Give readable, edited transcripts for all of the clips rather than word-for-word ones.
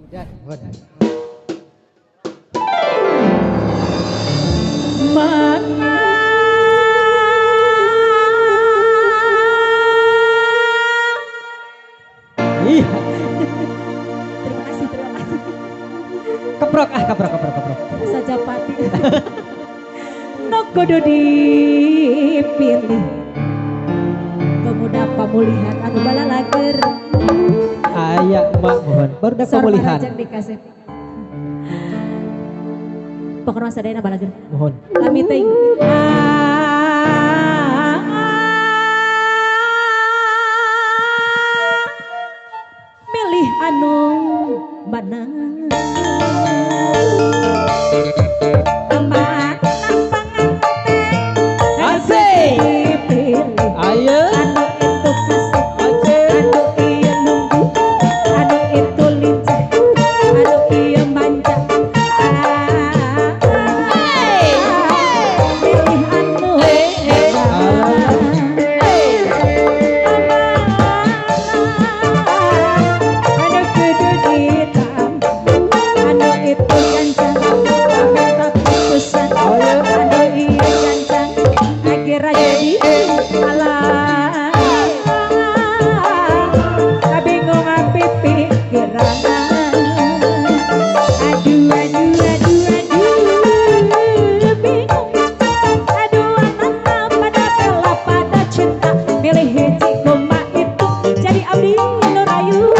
Udah, udah. Iya. Terima kasih, terima kasih. Keprok ah, keprok, keprok, keprok. Saja pati. Nogodo dipilih. Pemuda pemulihan anu balalager. Aya mak mohon baru pemulihan. Pokoknya sadayana balager. Mohon. Kami teh. Milih anu mana? Ayo. Anu itu kasih, anu iya nunggu, anu itu lincah, anu iya manja. Pilih anu anu kudu ditambah, anu itu gancang, minta putusan, anu iya gancang, akhirnya jadi alah. Bingung api pikiran. Aduh aduh aduh aduh bingung. Aduh anak pada bela pada cinta. Milih hiji koma itu jadi abdi nu rayu.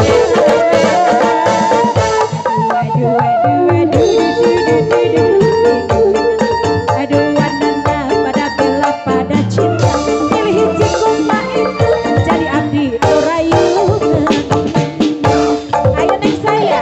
Aduh aduh aduh aduh aduh aduh anak pada bela pada cinta. Milih hiji koma itu jadi abdi nu rayu. Ayo neng saya.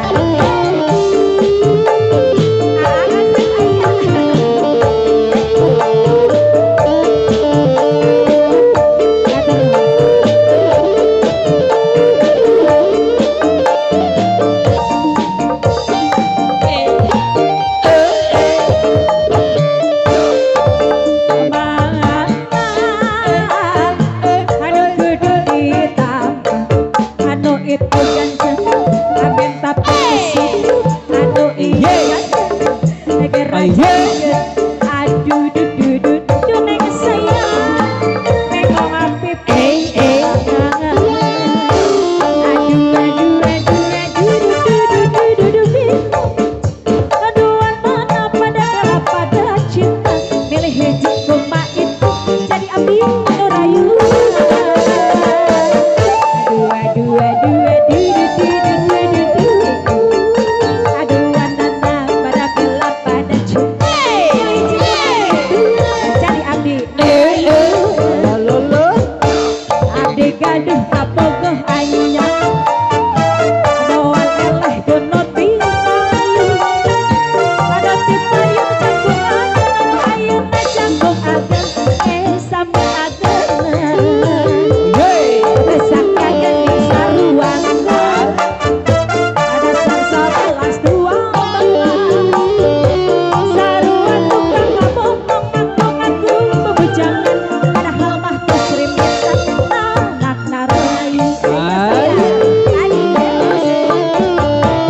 Anu kudu ditambah, anu itu gancang, minta putusin, anu iya gancang, akhirnya aduh duh duh duh duh neng sayang, nengok api pikiran. Aduh aduh aduh aduh duh duh duh duh duh bingung. Aduh mana pada bela pada cinta, milih hiji koma itu jadi abdi nu rayu. Aduh aduh aduh aduh duh duh duh duh duh. Aduh anak pada bela pada cinta, milih hiji koma itu jadi abdi nu rayu. Abdi gaduh kapogoh anyar, moal eleh dono ti payung. Pada ti payung jangkung ageng, ayeuna jangkung ageng, sami ageng. Sakagening saruangan, ada 11 12. Saruan tukang ngabongong ngaku bebujangan, padahal mah tos rimitan anak narayu.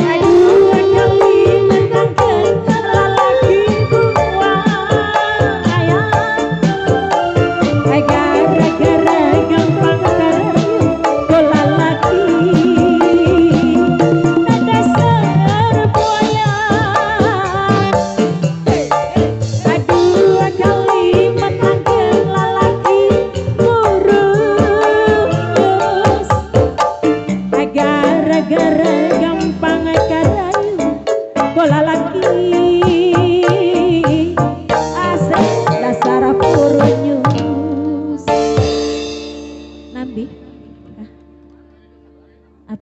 Aduh kali menangkeun lalaki buang aya. Gara-gara gampang karayu ku lalaki dasar buaya. Aduh kali menangkeun lalaki kurus. Gara-gara gampang karayu ku lalaki.